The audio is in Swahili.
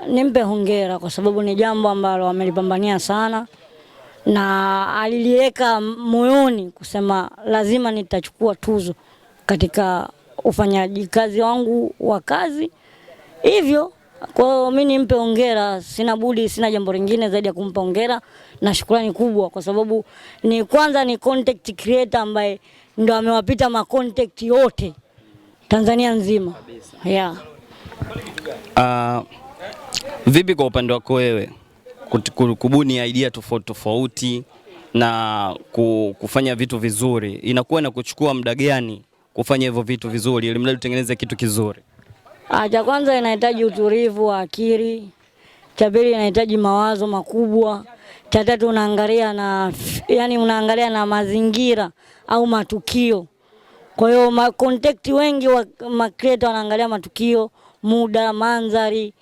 Nimpe hongera kwa sababu ni jambo ambalo amelipambania sana na aliliweka moyoni kusema lazima nitachukua tuzo katika ufanyaji kazi wangu wa kazi. Hivyo kwa hiyo mimi nimpe hongera, sina budi, sina jambo lingine zaidi ya kumpa hongera na shukrani kubwa, kwa sababu ni kwanza ni content creator ambaye ndo amewapita ma content yote Tanzania nzima, yeah. Vipi kwa upande wako wewe kubuni idea tofauti tofauti na kufanya vitu vizuri, inakuwa na kuchukua muda gani kufanya hivyo vitu vizuri ili mradi utengeneze kitu kizuri? Cha kwanza inahitaji utulivu wa akili, cha pili inahitaji mawazo makubwa, cha tatu unaangalia na yani unaangalia na mazingira au matukio. Kwa hiyo ma content wengi wa ma creator wanaangalia matukio, muda, mandhari.